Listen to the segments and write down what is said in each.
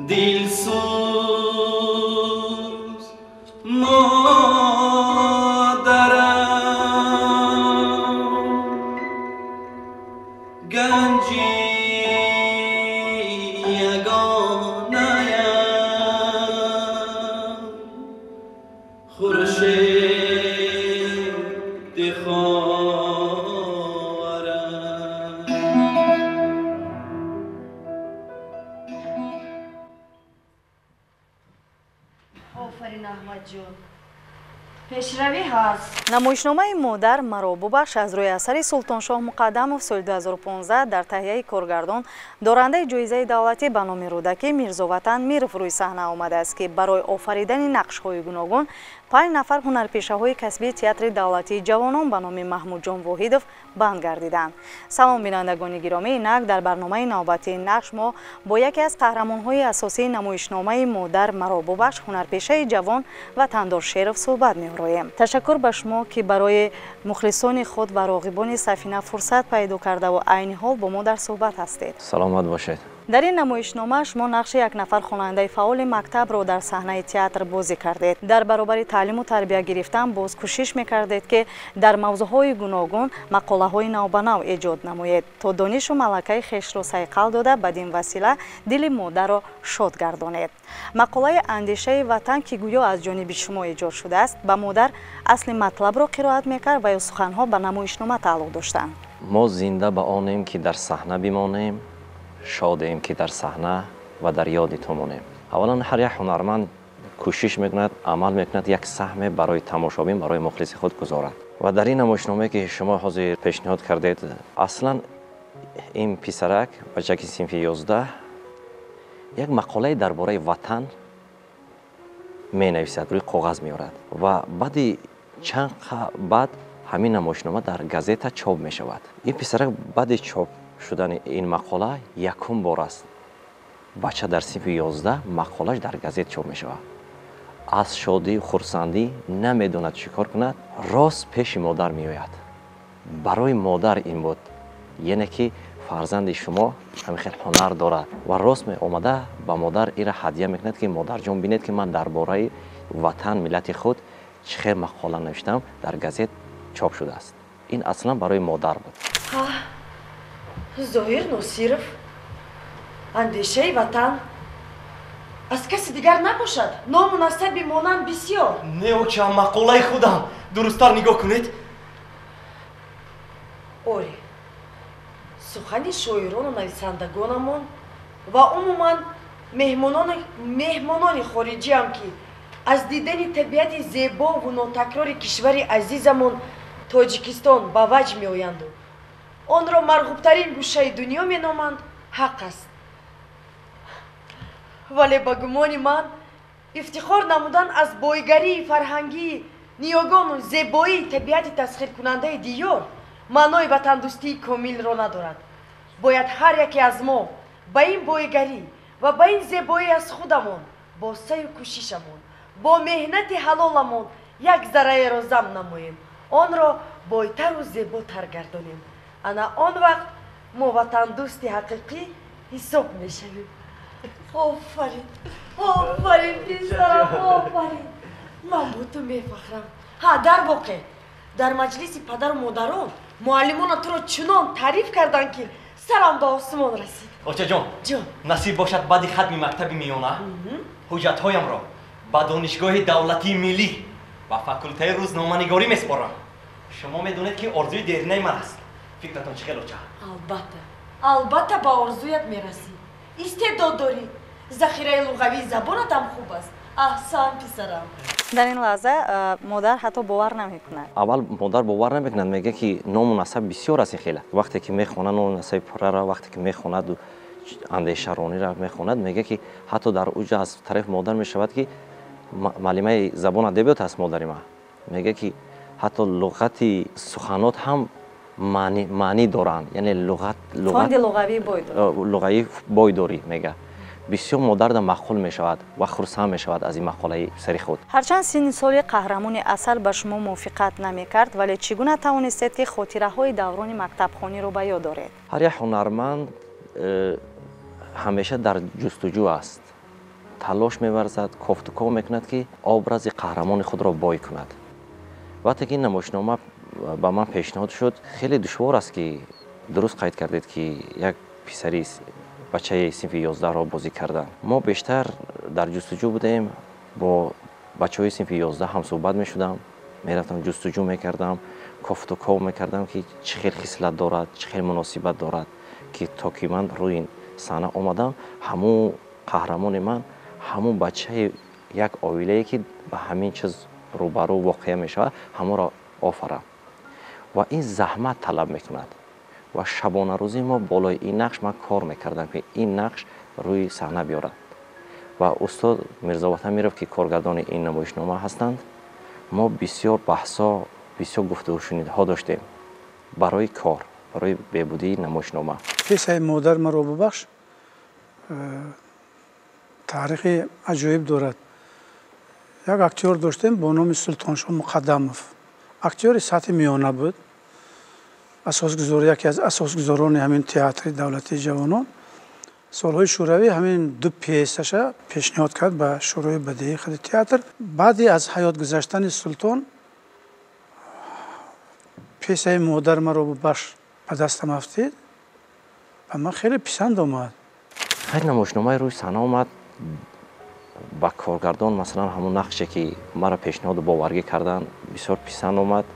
Дилсӯз модарам, ганҷи ягонаям, хуршеди ховарам. Офарин, Аҳмадҷон, пешравӣ ҳаст. Намоишномаи «Модар маро бубахш» аз рӯи асари Султоншоҳ Муқаддамов соли 2015 дар таҳияи коргардон, дорандаи ҷоизаи давлатӣ ба номи Рӯдакӣ Мирзоватан Миров рӯи саҳна омадааст, ки барои офаридани нақшҳои гуногун 5 нафар ҳунарпешаҳои касбии Театри давлатии ҷавонон ба номи Маҳмудҷон Воҳидов банд гардиданд. Салом, бинандагони гиромӣ! Инак, дар барномаи навбатии «Нақш» мо бо яке аз қаҳрамонҳои асосии намоишномаи «Модар маро бубахш», ҳунарпешаи ҷавон Ватандор Шеров суҳбат меороем. Ташаккур ба шумо, ки барои мухлисони худ ва роғибони сафина фурсат пайдо кардаву айни ҳол бо мо дар суҳбат ҳастед. Саломат бошед. Дар ин намоишнома шумо нақши як нафар хонандаи фаъоли мактабро дар саҳнаи театр бозӣ кардед. Дар баробари таълиму тарбия гирифтан боз кӯшиш мекардед, ки дар мавзӯъҳои гуногун мақолаҳои навбанав эҷод намоед, то донишу малакаи хешро сайқал дода, бадин васила дили модарро шод гардонед. Мақолаи «Андешаи ватан», ки гӯё аз ҷониби шумо эҷод шудааст, ба модар асли матлабро қироат мекард ва ё суханҳо ба намоишнома тааллуқ доштанд? Мо зинда ба онем, ки дар саҳна бимонем, шодем, ки дар саҳна ва дар ёди ту монем. Аввалан, ҳар як ҳунарманд кӯшиш мекунад, амал мекунад, як саҳме барои тамошобин, барои мухлиси худ гузорад. Ва дар ин намоишномае, ки шумо ҳозир пешниҳод кардед, аслан ин писарак, бачаки синфи 11, як мақолае дар бораи ватан менависад, рӯи коғаз меорад ва баъди чанд баъд ҳамин намоишнома дар газета чоп мешавад. Ин писарак баъди чоп шудани ин мақола, якум бор аст, бача дар синфи 11 мақолаш дар газет чоп мешавад, аз шодию хурсандӣ намедонад чӣ кор кунад, рост пеши модар меояд. Барои модар ин буд, яъне ки фарзанди шумо ҳамин хел ҳунар дорад, ва рост омада ба модар ира ҳадя мекунад, ки модарҷон, бинед, ки ман дар бораи ватан, миллати худ чӣ хел мақола навиштам, дар газет чоп шудааст. Ин аслан барои модар буд. Зоҳир Носиров, «Андешаи ватан», аз каси дигар набошад, ному насаби монанд бисёр. Не, оча, мақолаи худам. Дурусттар нигоҳ кунед. Оре, сухани шоирону нависандагонамон ва умуман меҳмонони хориҷиам, ки аз дидани табиати зебову нотакрори кишвари азизамон Тоҷикистон ба ваҷд меоянду онро марғубтарин гӯшаи дунё меноманд, ҳақ аст. Вале ба гумони ман, ифтихор намудан аз бойгарии фарҳангии ниёгону зебоии табиати тасхиркунандаи диёр маънои ватандӯстии комилро надорад. Бояд ҳар яке аз мо ба ин бойгарӣ ва ба ин зебоӣ аз худамон, бо саъю кӯшишамон, бо меҳнати ҳалоламон як зарраеро зам намоем, онро бойтару зеботар гардонем. Ана он вақт мо ватандӯсти ҳақиқӣ ҳисоб мешавем. Офарин, офарин, писарам, офарин! Ман бо ту мефахрам. Ҳа, дар воқеъ, дар маҷлиси падару модарон муаллимона туро чунон таъриф карданд, ки сарам ба осмон расид. Очаҷон. Ҷон. Насиб бошад, баъди хатми мактаби миёна ҳуҷҷатҳоямро ба Донишгоҳи давлатии миллӣ ба факултаи рӯзноманигорӣ месупорам. Шумо медонед, ки орзуи деринаи ман аст. Фикратон чӣ хел, оча? Албатта, албатта, ба орзуят мерасӣ. Истеъдод дорӣ, захираи луғавии забонатам хуб аст. Аҳсан, писарам. Дар ин лаҳза модар ҳатто бовар намекунад. Аввал модар бовар намекунад, мегӯяд, ки ному насаб бисёр аст. Ин хела вақте ки мехонад ному насаби пуррара, вақте ки мехонаду андешарониро мехонад, мегӯяд, ки ҳатто дар уҷа аз тарафи модар мешавад, ки муаллимаи забон адабиёт аст модари ман, мегӯяд, ки ҳатто луғати суханот ҳам маънӣ доранд, яъне луғат. Фонди луғавии бой дорӣ. Луғавии бой дорӣ, мегӯяд. Бисёр модарда маъқул мешавад ва хурсанд мешавад аз ин мақолаи сари худ. Ҳарчанд синни соли қаҳрамони асар ба шумо мувофиқат намекард, вале чӣ гуна тавонистед, ки хотираҳои даврони мактабхониро ба ёд доред? Ҳар як ҳунарманд ҳамеша дар ҷустуҷӯ аст. Талош меварзад, кофтуков мекунад, ки образи қаҳрамони худро бой кунад. Вақте ки ин намоишнома ба ман пешниҳод шуд, хеле душвор аст, ки дуруст қайд кардед, ки як писари бачаи синфи 11-ро бозӣ кардан. Мо бештар дар ҷустуҷӯ будем, бо бачаҳои синфи 11 ҳамсӯҳбат мешудам, мерафтам, ҷустуҷӯ мекардам, кофтуков мекардам, ки чӣ хел хислат дорад, чӣ хел муносибат дорад, ки то ки ман рӯи саҳна омадам, ҳамун қаҳрамони ман ҳамун бачаи як оилае, ки ба ҳамин чиз рӯбарӯ воқеа мешавад, ҳамонро офарам. Ва ин заҳмат талаб мекунад ва шабонарӯзӣ мо болои ин нақш ман кор мекардам, ки ин нақш рӯи саҳна биёрад. Ва устод Мирзоватан Миров, ки коргардони ин намоишнома ҳастанд, мо бисёр баҳсҳо, бисёр гуфтугӯшунидҳо доштем барои кор, барои беҳбудии намоишнома. Пьесаи «Модар маро бубахш» таърихи аҷоиб дорад. Як актёр доштем бо номи Султоншоҳ Муқаддамов. Актёри сатҳи миёна буд, асосгузор, яке аз асосгузорони ҳамин театри давлатии ҷавонон. Солҳои шӯравӣ ҳамин ду пьесаша пешниҳод кард ба Шӯрои бадеии худи театр. Баъди аз ҳаёт гузаштани Султон пьесаи «Модар маро бубахш» ба дастам афтид ва ман хеле писанд омад. Хайр, намоишномаи рӯи саҳна омад, ба коргардон, масалан, ҳамон нақше, ки маро пешниҳоду боваргӣ карданд, бисёр писанд омад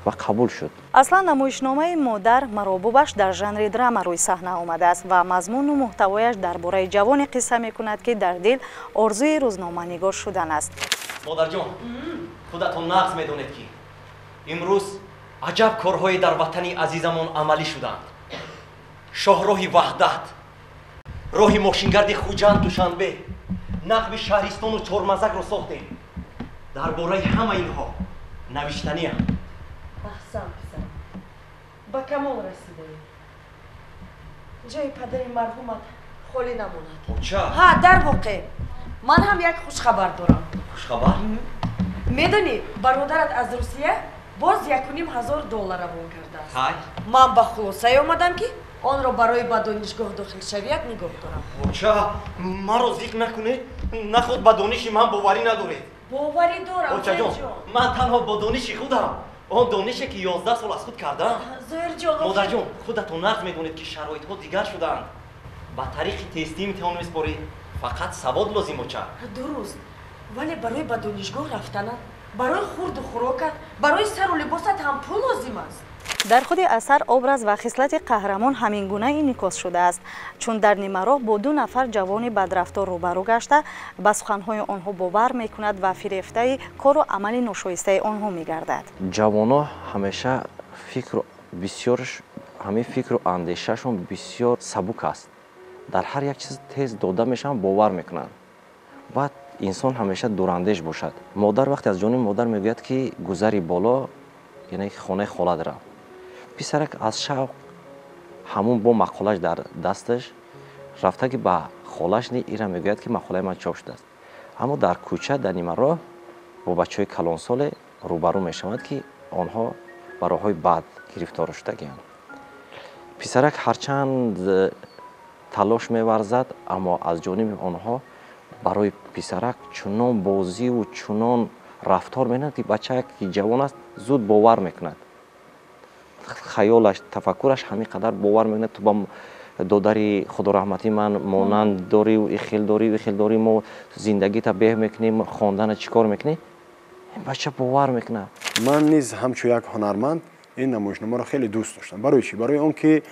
ва қабул шуд. Аслан намоишномаи «Модар маро бубахш» дар жанри драма рӯи саҳна омадааст ва мазмуну муҳтавояш дар бораи ҷавоне қисса мекунад, ки дар дил орзуи рӯзноманигор шудан аст. Модарҷон, худатон нағз медонед, ки имрӯз аҷаб корҳое дар ватани азизамон амалӣ шуданд: шоҳроҳи Ваҳдат, роҳи мошингарди Хуҷанд Душанбе, нақби шаҳристону Чормазакро сохтем. Дар бораи ҳама инҳо навиштаниам. Аҳсан, писарам, ба камол расидаӣ. Ҷои падари марҳумат холӣ намонад. Оча. Ҳа, дар воқеъ ман ҳам як хушхабар дорам. Хушхабар? Медонӣ, бародарат аз Русия боз 1500 доллар равон кардааст. Ҳай. Ман ба хулосае омадам, ки онро барои ба донишгоҳ дохилшавият нигоҳ дорам. Оча, маро зиқ накунед, наход ба дониши ман боварӣ надоред. Боварӣ дорам. Очаҷон, ман танҳо бо дониши худам, он донише, ки 11 сол аз худ кардам. Зоирҷон. Модарҷон, худатон нағз медонед, ки шароитҳо дигар шудаанд. Ба тариқи тестӣ имтиҳон меспорӣ, фақат савод лозим, оча. Дуруст, вале барои ба донишгоҳ рафтанат, барои хурду хӯрокат, барои сару либосат ҳам пул лозим аст. Дар худи асар образ ва хислати қаҳрамон ҳамин гуна инъикос шудааст, чун дар нимароҳ бо ду нафар ҷавони бадрафтор рӯбарӯ гашта, ба суханҳои онҳо бовар мекунад ва фирефтаи кору амали ношоистаи онҳо мегардад. Ҷавонҳо ҳамеша фикру бисёр, ҳамин фикру андешаашон бисёр сабук аст, дар ҳар як чиз тез дода мешаванд, бовар мекунанд. Баъд инсон ҳамеша дурандеш бошад. Модар, вақте аз ҷониби модар мегӯяд, ки гузари боло, яъне хонаи холат рав, писарак аз шавқ ҳамун бо мақолаш дар дасташ рафта, ки ба холаш ира мегӯяд, ки мақолаи ман чоп шудааст. Аммо дар кӯча, дар нимароҳ бо бачаҳои калонсоле рӯбарӯ мешаванд, ки онҳо ба роҳҳои бад гирифтор шудагианд. Писарак ҳарчанд талош меварзад, аммо аз ҷониби онҳо барои писарак чунон бозиву чунон рафтор мекунад, ки бачае, ки ҷавон аст, зуд бовар мекунад. Хаёлаш, тафаккураш ҳамин қадар бовар мекунад: ту ба додари худораҳматӣ ман монанд дорӣ, ихел дорӣ, ихел дорӣ, мо зиндагита беҳ мекунем, хондана чӣ кор мекунӣ? Ин бача бовар мекунад. Ман низ ҳамчун як ҳунарманд ин намоишномаро хеле дӯст доштам. Барои чӣ? Барои он ки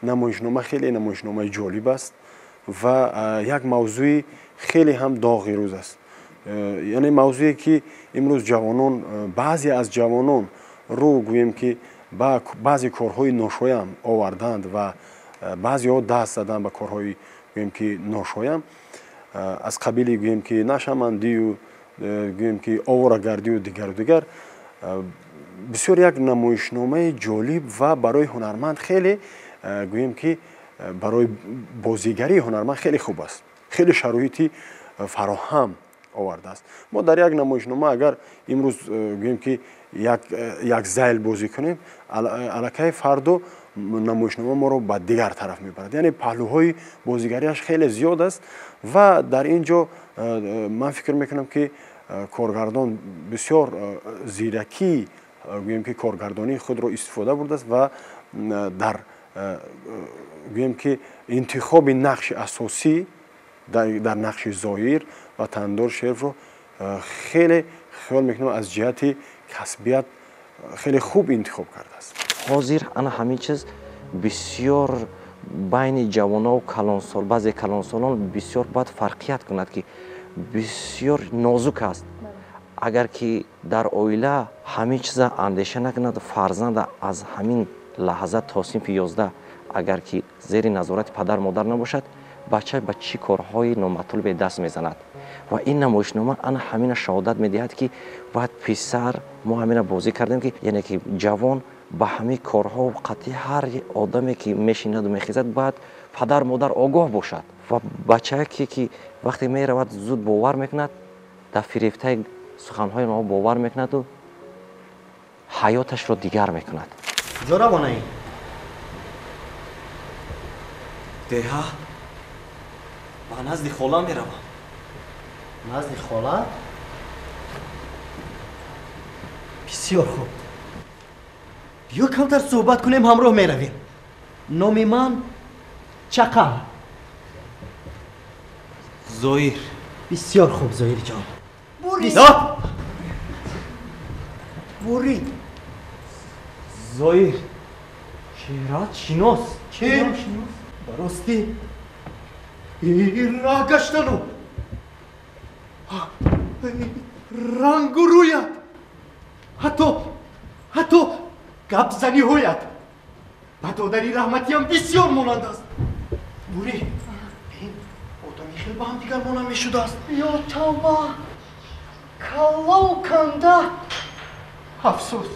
намоишнома хеле намоишномаи ҷолиб аст ва як мавзӯи хеле ҳам доғи рӯз аст, яъне мавзӯе, ки имрӯз ҷавонон, баъзе аз ҷавонон рӯ гӯем, ки ба баъзе корҳои ношоям оварданд ва баъзеҳо даст заданд ба корҳои, гӯем, ки ношоям, аз қабили, гӯем, ки нашамандию, гӯем, ки оворагардию дигару дигар. Бисёр як намоишномаи ҷолиб ва барои ҳунарманд хеле, гӯем, ки барои бозигарии ҳунарманд хеле хуб аст, хеле шароити фароҳам овардааст. Мо дар як намоишнома агар имрӯз, гӯем, ки як зайл бозӣ кунем, аллакай фардо Намоишнома моро ба дигар тараф мебарад. Яъне паҳлӯҳои бозигариаш хеле зиёд аст ва дар ин ҷо ман фикр мекунам, ки коргардон бисёр зиракӣ, гӯем ки коргардонии худро истифода бурдааст ва дар, гӯем ки, интихоби нақши асосӣ дар нақши Зоир ва Тандор Шеровро хеле, хиёл мекунам, аз ҷиҳати касбият хеле хуб интихоб кардааст. Ҳозир ана ҳамин чиз бисёр байни ҷавонову калонсол, баъзе калонсолон бисёр бояд фарқият кунад, ки бисёр нозук аст. Агар ки дар оила ҳамин чиза андеша накунад, фарзанда аз ҳамин лаҳза то синфи 11 агар ки зери назорати падар модар набошад, бача ба чӣ корҳои номатлубе даст мезанад. Ва ин намоишнома ана ҳамина шаҳодат медиҳад, ки бояд писар, мо ҳамина бозӣ кардем, ки яъне ки ҷавон ба ҳамин корҳо қатъи ҳар одаме ки мешинаду мехезад, бояд падар модар огоҳ бошад. Ва бачае ки вақте меравад, зуд бовар мекунад, дар фирефтаи суханҳои онҳо бовар мекунаду ҳаёташро дигар мекунад. Куҷо равонаӣ? Деҳа, ба назди хола меравам. Назди хола? Бисёр хуб. Биё камтар суҳбат кунем, ҳамроҳ меравем. Номи ман Чақал. Зоир. Бисёр хуб, Зоирҷон. Бурид. Бурид. Зоир. Чеҳраат шинос. Ки? Ба ростӣ раҳ гаштану рангу рӯят, ҳатто гапзаниҳоят ба додари раҳматиям бисёр монанд аст. Бурӣ, ин одами хел ба ҳамдигар монанд мешудааст. Ё тавба, каллаву канда. Афсӯс,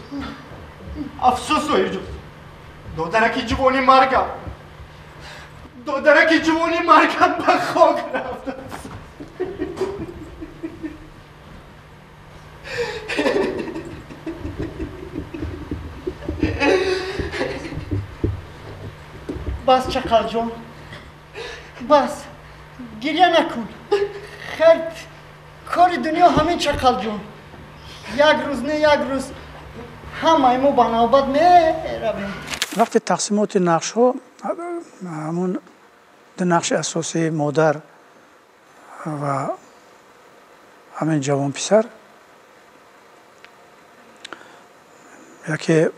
афсӯс, Зоирҷон, додараки ҷувони маргам, додараки ҷувони маргам ба хок рафт. Бас, Чақалҷон, бас, гиря накун. Хайр, кори дунё ҳамин, Чақалҷон. Як рӯз не, як рӯз ҳамаи мо ба навбат меравем. Вақти тақсимоти нақшҳо, ҳамун ду нақши асосии модар ва ҳамин ҷавонписар, яке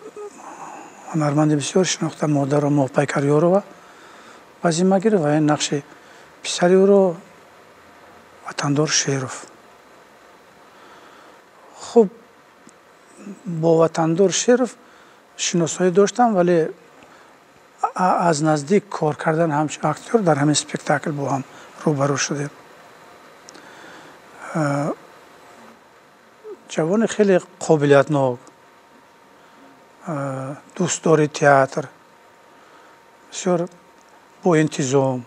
ҳунарманди бисёр шинохта модарро Моҳпайкар Ёрова ба зимма гирифт ва ин нақши писари ӯро Ватандор Шеров. Хуб, бо Ватандор Шеров шиносоӣ доштам, вале аз наздик кор кардан ҳамчун актёр дар ҳамин спектакл бо ҳам рӯбарӯ шудем. Ҷавони хеле қобилиятнок, дӯстдори театр, бисёр боинтизом,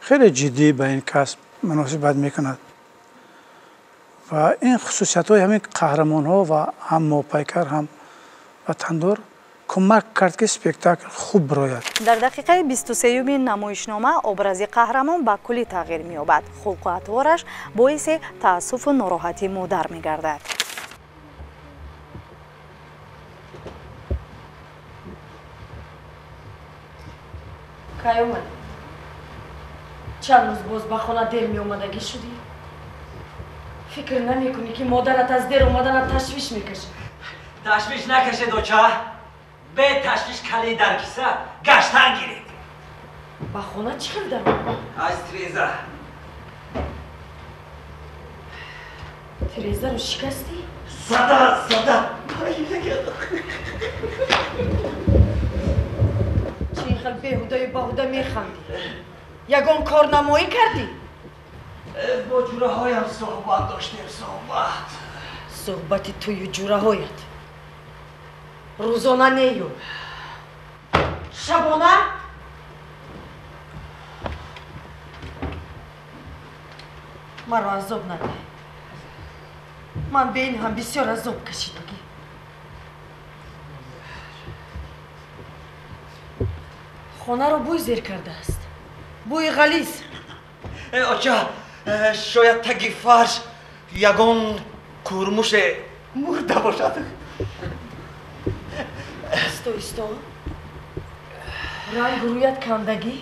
хеле ҷиддӣ ба ин касб муносибат мекунад ва ин хусусиятҳои ҳамин қаҳрамонҳо ва ҳам Моҳпайкар, ҳам Ватандор кӯмак кард, ки спектакл хуб бирояд. Дар дақиқаи 23-юми намоишнома образи қаҳрамон ба куллӣ тағйир меёбад. Хулқу атвораш боиси таассуфу нороҳатии модар мегардад. Кай омадӣ? Чанд рӯз боз ба хона дер меомадагӣ шудӣ? Фикр намекунӣ, ки модарат аз дер омаданат ташвиш мекашад? Ташвиш накашед, оча. Бе ташвиш калид дар киса гаштан гиред. Ба хона чӣ хел даромадӣ? Аз тиреза. Тирезаро шикастӣ? Зада, зада. Чӣ ин хел беҳудаю баҳуда механдӣ? Ягон корнамоӣ кардӣ? Бо ҷураҳоям суҳбат доштем, суҳбат. Суҳбати тую ҷураҳоят рӯзона нею шабона? Маро азоб надеҳ. Ман бе ин ҳам бисёр азоб кашидагӣ. Хонаро бӯй зер кардааст. Бӯи ғализ. Оча, шояд таги фарш ягон курмуше мурда бошад. Исто, исто. Рангу рӯят кандагӣ.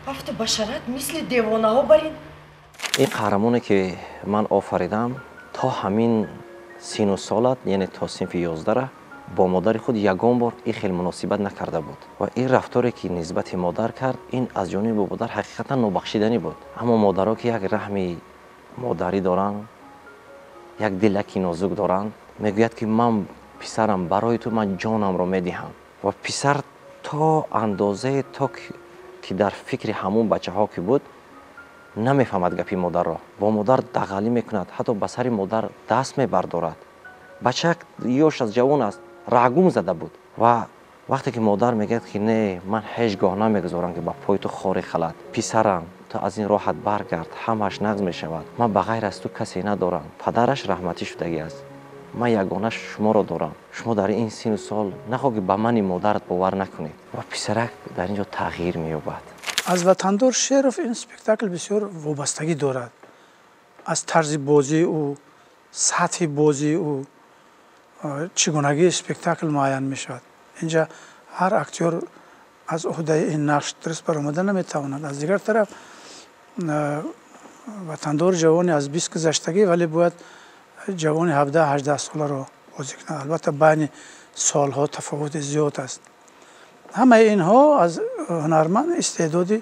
Афту башарат мисли девонаҳо барин. Ин қаҳрамоне ки ман офаридам то ҳамин сину солат, яъне то синфи 11 бо модари худ ягон бор ин хел муносибат накарда буд ва ин рафторе ки нисбати модар кард, ин аз ҷониби модар ҳақиқатан нобахшиданӣ буд. Аммо модаро ки як раҳми модарӣ доранд, як дилаки нозук доранд, мегӯяд ки ман писарам, барои ту ман ҷонамро медиҳам. Ва писар то андозае то ки дар фикри ҳамон бачаҳо ки буд, намефаҳмад гапи модарро. Бо модар дағалӣ мекунад, ҳатто ба сари модар даст мебардорад. Бача ёш аст, ҷавон аст, рагум зада буд. Ва вақте ки модар мегӯяд ки не, ман ҳеҷ гоҳ намегузорам ки ба пои ту хоре халад, писарам, ту аз ин роҳат баргард, ҳамааш нағз мешавад, ман ба ғайр аз ту касе надорам. Падараш раҳматӣ шудагӣ аст, ман ягона шуморо дорам, шумо дар ин сину сол нахоҳ ки ба мани модарат бовар накунед. Ва писарак дар ин ҷо тағйир меёбад. Аз Ватандор Шеров ин спектакл бисёр вобастагӣ дорад. Аз тарзи бозии ӯ, сатҳи бозии ӯ, чӣ гунагии спектакл муайян мешавад. Инҷа ҳар актёр аз уҳдаи ин нақш дуруст баромада наметавонад. Аз дигар тараф Ватандор ҷавони аз 20 гузаштагӣ, вале бояд ҷавони 17-18 соларо бозӣ кунад. Албатта байни солҳо тафовути зиёд аст. Ҳамаи инҳо аз ҳунарманд истеъдоди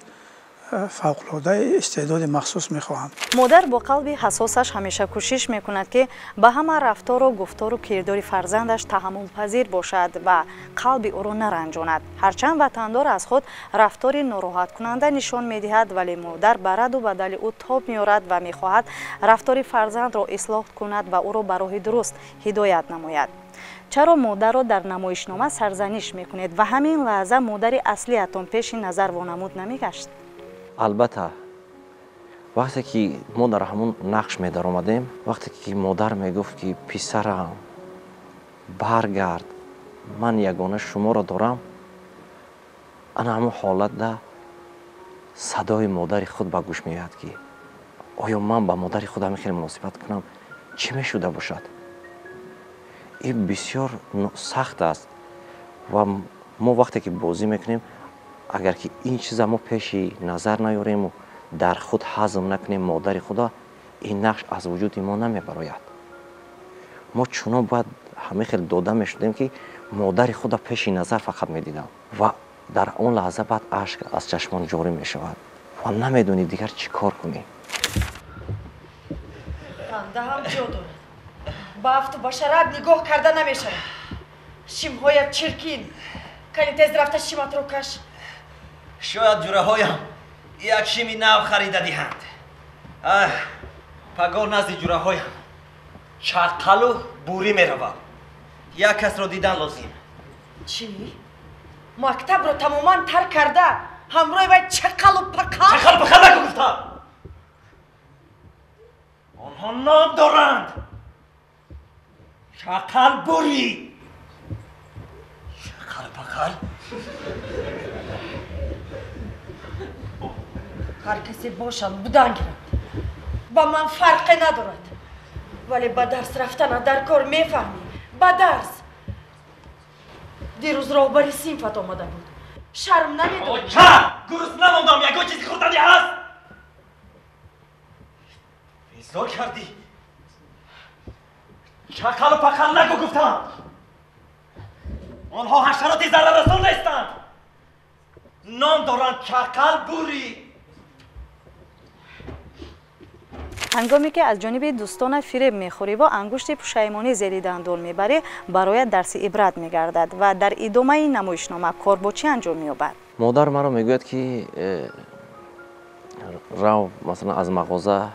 фавқулода, истеъдоди махсус мехоҳанд. Модар бо қалби ҳассосаш ҳамеша кӯшиш мекунад ки ба ҳама рафтору гуфтору кирдори фарзандаш таҳаммулпазир бошад ва қалби ӯро наранҷонад. Ҳарчанд Ватандор аз худ рафтори нороҳаткунанда нишон медиҳад, вале модар ба раду бадали ӯ тоб меорад ва мехоҳад рафтори фарзандро ислоҳ кунад ва ӯро ба роҳи дуруст ҳидоят намояд. Чаро модарро дар намоишнома сарзаниш мекунед ва ҳамин лаҳза модари аслиятон пеши назар вонамуд намегашт? Албатта, вақте ки мо дар ҳамон нақш медаромадем, вақте ки модар мегуфт ки писарам, баргард, ман ягона шуморо дорам, ана ҳамон ҳолатда садои модари худ ба гӯш меояд ки оё ман ба модари худ ҳамин хел муносибат кунам, чӣ мешуда бошад? Ин бисёр сахт аст ва мо вақте ки бозӣ мекунем, агар ки ин чиза мо пеши назар наёрему дар худ ҳазм накунем модари худо, ин нақш аз вуҷуди мо намебарояд. Мо чунон бояд ҳамин хел дода мешудем ки модари худо пеши назар фақат медидам ва дар он лаҳза баъд ашк аз чашмон ҷорӣ мешавад ва намедонӣ дигар чӣ кор кунӣ. Ханда ҳам ҷо дорад. Ба афту башарат нигоҳ карда намешавад. Шимҳоят чиркин. Кани тез рафта шиматро каш. Шояд ҷураҳоям як шими нав харида диҳанд. Пагоҳ назди ҷураҳоям чаққалу бурӣ меравам. Як касро дидан лозим. Чӣ? Мактабро тамоман тарк карда, ҳамроҳи вай чаққалу пақал? Чаққалу пақал накун гуфтам! Онҳо ном доранд. Чаққал бурӣ. Чаққалу пақал? Ҳар касе бошанд, будан гиранд. Ба ман фарқе надорад. Вале ба дарс рафтана дар кор мефаҳмӣ. Ба дарс. Дирӯз роҳбари синфат омада буд. Шарм намедорӣ? Оча! Гурусна мондам, ягон чизи хӯрданӣ ҳаст? Безор кардӣ. Чақалу пақал нагӯ гуфтам. Онҳо ҳашароти зараррасон нестанд. Ном доранд чақал бурӣ. Ҳангоме ки аз ҷониби дӯстона фиреб мехӯрӣ ва ангушти пушаймонӣ зери дандон мебарӣ, бароят дарси ибрат мегардад ва дар идомаи намоишнома кор бо чӣ анҷом меёбад? Модар маро мегӯяд ки рав, масалан, аз мағоза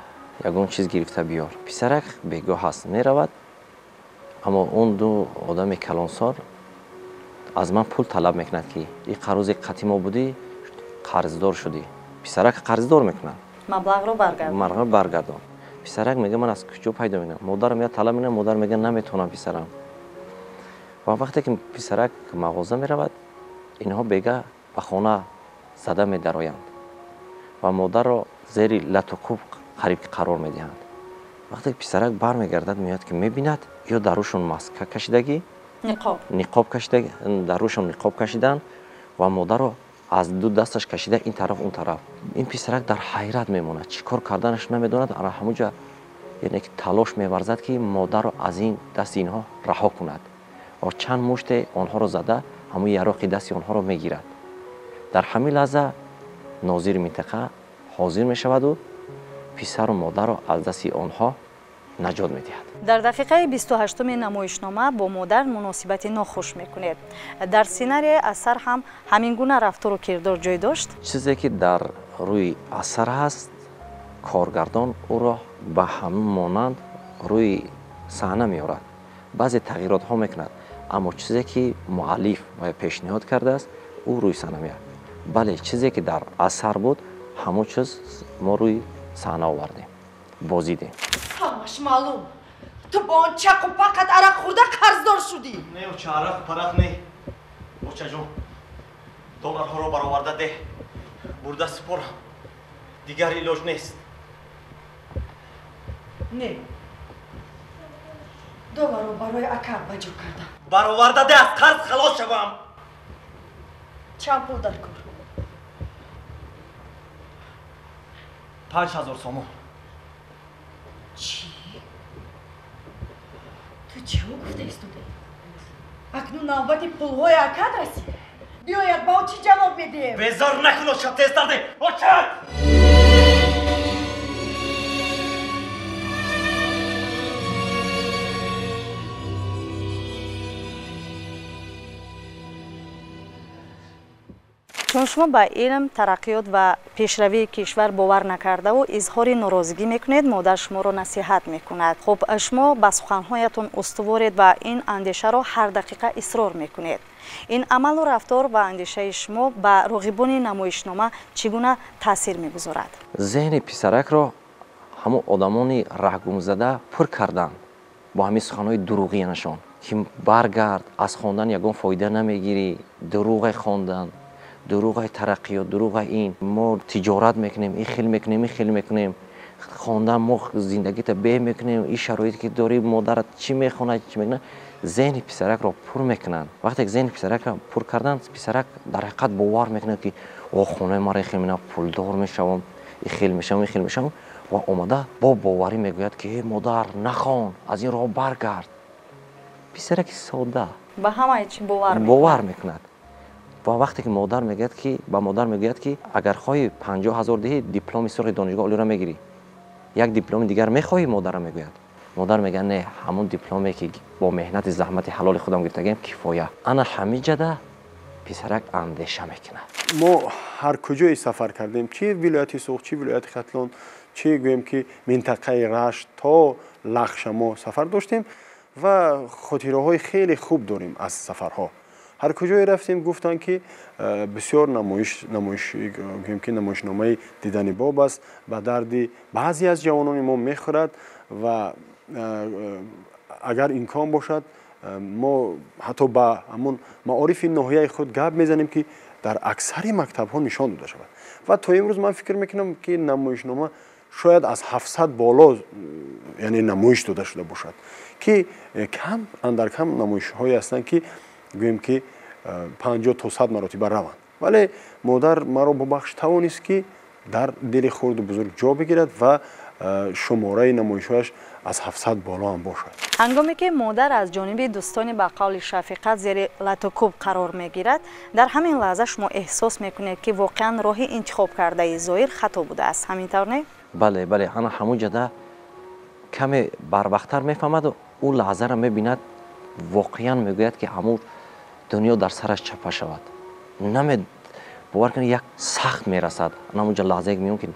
ягон чиз гирифта биёр. Писарак бегоҳ аст, меравад, аммо он ду одами калонсор аз ман пул талаб мекунад ки ин қарзи қатъи мо будӣ, қарздор шудӣ. Писарак қарздор мекунад. Маблағро баргардон. Маблағро баргардон. Писарак мегӯяд ман аз куҷо пайдо мекунам? Модарам я талаб мекунад, модар мегӯяд наметавонам писарам. Ва вақте ки писарак мағоза меравад, инҳо бега ба хона зада медароянд ва модарро зери лату кӯб қариб ки қарор медиҳанд. Вақте ки писарак бармегардад, меояд ки мебинад, ё дар рӯшон маска кашидагӣ, ниқоб кашида, дар рӯшон ниқоб кашиданд ва модарро аз ду дасташ кашида ин тараф он тараф. Ин писарак дар ҳайрат мемонад, чӣ кор карданаш намедонад. Ана ҳамуҷа яъне ки талош меварзад ки модарро аз ин дасти инҳо раҳо кунад ва чанд муште онҳоро зада ҳамун яроқи дасти онҳоро мегирад. Дар ҳамин лаҳза нозири минтақа ҳозир мешаваду писару модарро аз дасти онҳо наҷот медиҳад. Дар дақиқаи 28-уми намоишнома бо модар муносибати нохуш мекунед. Дар сценарияи асар ҳам ҳамин гуна рафтору кирдор ҷой дошт? Чизе ки дар рӯи асар ҳаст, коргардон ӯро ба ҳамин монанд рӯи саҳна меорад, баъзе тағйиротҳо мекунад, аммо чизе ки муаллиф ва пешниҳод кардааст, ӯ рӯи саҳна меорад. Бале, чизе ки дар асар буд, ҳамон чиз мо рӯи саҳна овардем, бозидем. Ҳамаш маълум. Ту бо он чақу пақат арақ хӯрда қарздор шудӣ. Не, оча, арақ парақ не. Очаҷон, долларҳоро бароварда деҳ, бурда супорам. Дигар илоҷ нест. Не, долларро барои ака ба ҷо кардам. Бароварда деҳ, аз қарз халос шавам. Чанд пул дар кор? 5000 сомон. Чӣ? Ту чиҳо гуфта истодаӣ? Акнун навбати пулҳои акат расид. Биёяд, ба ӯ чӣ ҷавоб медиҳем? Безор накун, оча, тезтар деҳ. Оча! Чун шумо ба илм, тараққиёт ва пешравии кишвар бовар накардаву изҳори норозигӣ мекунед, модар шуморо насиҳат мекунад. Хуб, шумо ба суханҳоятон устуворед ва ин андешаро ҳар дақиқа исрор мекунед. Ин амалу рафтор ва андешаи шумо ба роғибони намоишнома чӣ гуна таъсир мегузорад? Зеҳни писаракро ҳамон одамони раҳгумзада пур карданд бо ҳамин суханҳои дурӯғиянашон, ки баргард, аз хондан ягон фоида намегирӣ, дурӯғе хондан, дурӯғи тараққиёт, дурӯғи ин, мо тиҷорат мекунем, ин хел мекунем, ин хел мекунем, хондан мо зиндагита беҳ мекунем, ин шароите ки дорӣ, модарат чӣ мехонад, чӣ мекунад. Зеҳни писаракро пур мекунанд. Вақте ки зеҳни писаракро пур карданд, писарак дар ҳақиқат бовар мекунад ки о, хонаи мара ин хел мена, пулдор мешавам, ин хел мешавам, ин хел мешавам, ва омада бо боварӣ мегӯяд ки э модар, нахон, аз ин роҳ баргард. Писараки сода ба ҳамаи чӣ бовар мекунад. Ва вақте ки модар мегӯяд ки ба модар мегӯяд ки агар хоҳӣ 50 000 диҳӣ, дипломи сурхи донишгоҳ олиро мегирӣ, як дипломи дигар мехоҳӣ, модарро мегӯяд. Модар мегӯяд не, ҳамон дипломе ки бо меҳнати заҳмати ҳалоли худам гирифтагиам кифоя. Ана ҳамин ҷада писарак андеша мекунад. Мо ҳар куҷое сафар кардем, чи вилояти Суғд, чи вилояти Хатлон, чи гӯем ки минтақаи Рашт то Лахша мо сафар доштем ва хотираҳои хеле хуб дорем аз сафарҳо. Ҳар куҷое рафтем, гуфтанд ки бисёр гӯем ки намоишномаи дидани боб аст, ба дарди баъзе аз ҷавонони мо мехӯрад ва агар имкон бошад мо ҳатто ба ҳамон маорифи ноҳияи худ гап мезанем ки дар аксари мактабҳо нишон дода шавад. Ва то имрӯз ман фикр мекунам ки намоишнома шояд аз 700 боло, яъне намоиш дода шуда бошад, ки кам андар кам намоишҳое ҳастанд ки гӯем ки 50 то 100 маротиба раванд. Вале модар маро бубахш тавонист ки дар дили хурду бузург ҷо бигирад ва шумораи намоишҳояш аз 700 боло ҳам бошад. Ҳангоме ки модар аз ҷониби дӯстони ба қавли шафиқат зери латукӯб қарор мегирад, дар ҳамин лаҳза шумо эҳсос мекунед ки воқеан роҳи интихобкардаи Зоир хато будааст. Ҳамин тавр не? Бале, бале, ана ҳамон ҷада каме барвақттар мефаҳмаду ӯ лаҳзаро мебинад, воқеан мегӯяд ки ҳамон дунё дар сараш чапа шавад. Бовар кунед, як сахт мерасад. Ана ҳамонҷа лаҳзае меём ки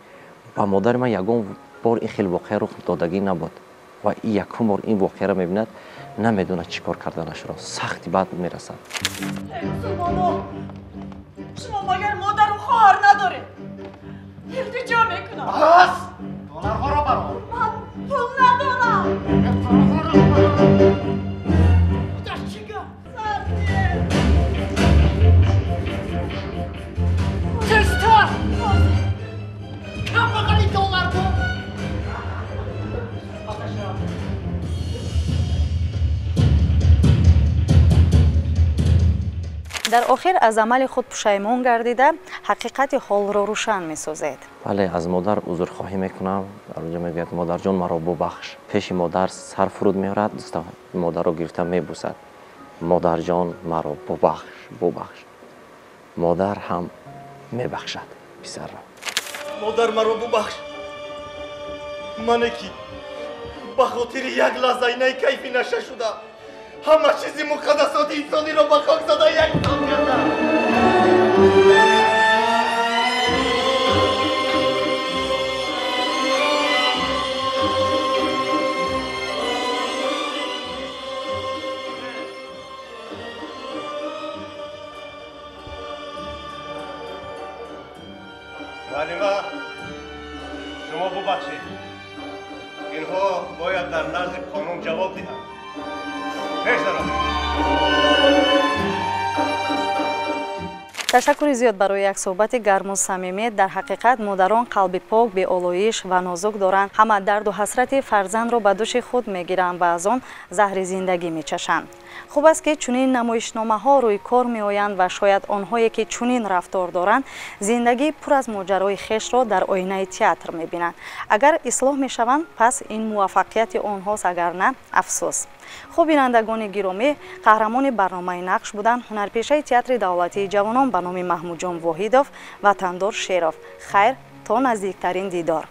ба модари ман ягон бор ин хел воқеа рух додагӣ набуд ва ин якум бор ин воқеаро мебинад, намедонад чӣ кор карданашро. Сахти бад мерасад. Эй мусулмоно, шумо магар модару хоҳар надоред? Илтиҷо мекунам. Бас! Долларҳоро барор. Ман пул надорам. Дар охир аз амали худ пушаймон гардида, ҳақиқати ҳолро рӯшан месозед. Бале, аз модар узрхоҳӣ мекунам. Дар онҷо мегӯяд: модарҷон, маро бубахш. Пеши модар сар фуруд меорад, дӯста модарро гирифта мебусад. Модарҷон, маро бубахш, бубахш. Модар ҳам мебахшад писарро. Модар, маро бубахш. Мане ки ба хотири як лаҳзаинаи кайфи наша шуда ҳама чизи муқаддасоти инсониро ба хок зада яксон кардам. Муаллима, шумо бубахшед. Инҳо бояд дар назди қонун ҷавоб диҳанд. Пеш даром. Ташаккури зиёд барои як суҳбати гарму самимӣ. Дар ҳақиқат модарон қалби пок, беолоиш ва нозук доранд. Ҳама дарду ҳасрати фарзандро ба дӯши худ мегиранд ва аз он заҳри зиндагӣ мечашанд. Хуб аст, ки чунин намоишномаҳо рӯи кор меоянд ва шояд онҳое, ки чунин рафтор доранд, зиндагии пур аз моҷарои хешро дар оинаи театр мебинанд. Агар ислоҳ мешаванд, пас ин муваффақияти онҳост, агар на, афсӯс. Хуб, бинандагони гиромӣ, қаҳрамони барномаи нақш буданд ҳунарпешаи театри давлатии ҷавонон ба номи Маҳмудҷон Воҳидов Ватандор Шеров. Хайр, то наздиктарин дидор.